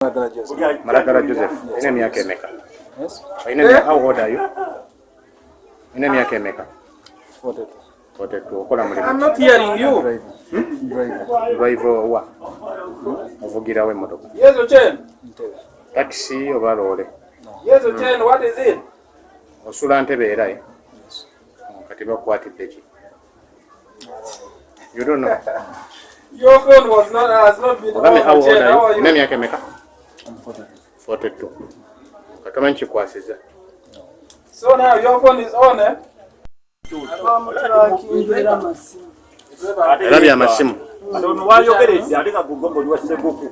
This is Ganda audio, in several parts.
Malagala Joseph. Malagala Joseph, olina emyaka emeka? Yes. Olina emyaka, how old are you? Olina emyaka emeka? 42. 42. Okola mulimu I'm ki? not hearing you. Driver. Driver. Driver wa? Ovugirawo emmotoka? Yes, Ochen. Ntebe. Takisi oba loole? Yes, Ochen, what is it? Osula Ntebe era, eh? Yes. Kati bakukwatidde ki? You don't know. Your phone was not has not been on, Ogambe, how old Ochen. are you? How are Olina you? emyaka emeka? I'm 42. 42. Kati omanyi kikwasiza? So now your phone is on, eh? Bamutwakingira amasimu. Era byamasimu. Ono wayogeredde ate nga gugomba oli wa Sseguku.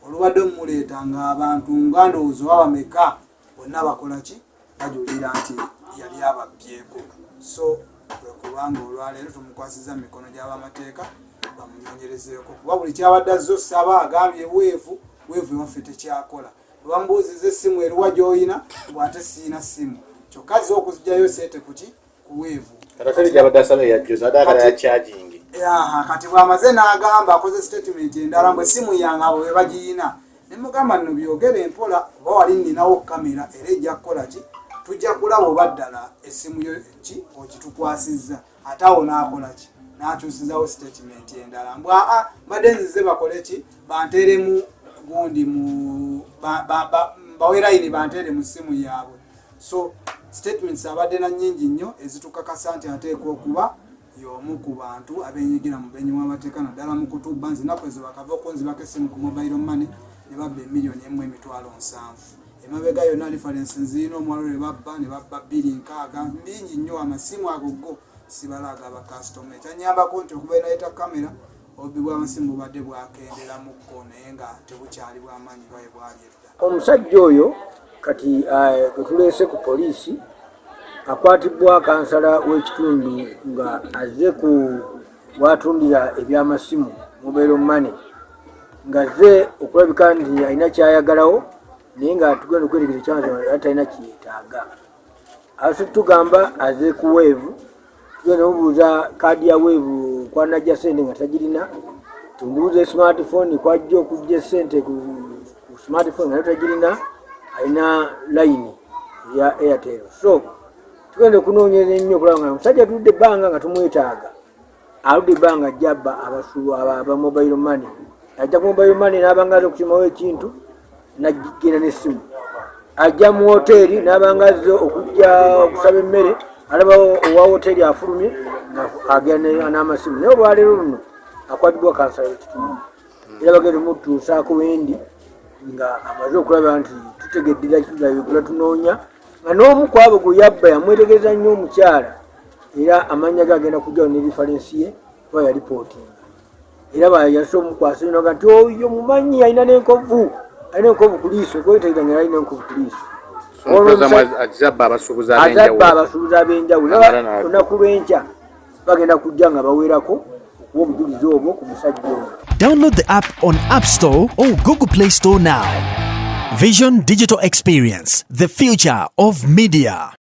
Olubadde mumuleeta ng'abantu nga ndowooza oba bameka bonna bakola ki, bajulira nti yali ababbyeko. So kwe kubanga olwaleero tumukwasiza mu mikono gy'abamateeka bamunyonyerezeeko, kuba buli kyabadde azze osaba agambye Wave. Wave ewaffe tekyakola. Bwe bamubuuziza essimu eruwa gy'oyina, bw'ate siina ssimu, kyokka azze okuzigyayo sente kuki? Ku Wave. Kati gyabadde asaba eyajjuza ate agala ya charging. Aha, kati bw'amaze n'agamba akoze statement endala mbwe essimu yange abo be bagiyina. Ne mugamba nno byogere empola, kuba wali nninawo kamera era ejja kukola ki, tujja kulaba oba ddala essimu yo ki okitukwasizza. Ate awo n'akola ki, n'akyusizawo statement endala mbw aa mbadde nzize bakole ki, banteeremu gundi mu mbawe layini banteere mu ssimu yaabwe. So statements abadde na nnyingi nnyo ezitukakasa nti ateekwa okuba y'omu ku bantu abenyigira mu bumenyi bw'amateeka, naddala mu kutubba. Nti ennaku ezo bakava okunzibako essimu ku mobile money ne babba 1,070,000. Emabega yonna reference nziina, omuwalo lwe babba ne babba 260, bingi nnyo amasimu ago go sibala agabakasitoma. Ekyanyambako nti okuba enayita kamera, obubbi bw'amasimu bubadde bwakenderamukko, naye nga tebukyali bwamaanyi nga bwe bwali edda. Omusajja oyo kati gwe tuleese ku poliisi akwatibwa kansala w'ekitundu nga azze ku watundira ebyamasimu, mobile money, ng'azze okulabika nti alina kyayagalawo, naye nga tugenda okwetegereza ekyamazima era talina kyetaaga. Ase tugamba aze ku Wave, tugenda mubuuza kaadi ya Wave kwanajja sente nga tagirina, tumubuuza smartphone kwajja okujja esente ku smartphone nga nayo tagirina, alina layini eya Airtel. So tugenda okunoonyeza ennyo okulaba nga omusajja tuludde ebbanga nga tumwetaaga, aludde ebbanga ajja abba aba mobile money. Ajja ku mobile money n'abanga aza okukimawo ekintu nagenda n'essimu. Ajja mu woteeri n'abanga azze okujja okusaba emmere, alabawo owa woteeri afulumye nga agenda n'amasimu. Naye olwaleero luno akwatibwa kansala w'ekitundu era bagenda omutuusaako wendi nga amaze okulaba nti tutegeddira kitulabigula tunoonya nga n'omu ku abo gwe yabba yamwetegereza nnyo omukyala, era amannya ge agenda kujjawo ne reference ye kuba yalipootinga. Era bayase omukwasa inoga nti oyo mumanyi alina n'enkovu, alina enkovu ku liiso, okwetegereza nga alina enkovu ku liiso. Azabba abasuubuzi azabba ab'enjawulo. Abasuubuzi ab'enjawulo. Amala n'agwa. Olunaku lw'enkya bagenda kujja nga bawerako okuwa obujulizi obwo ku musajja oyo. Download the app on App Store or Google Play Store now. Vision Digital Experience, the future of media.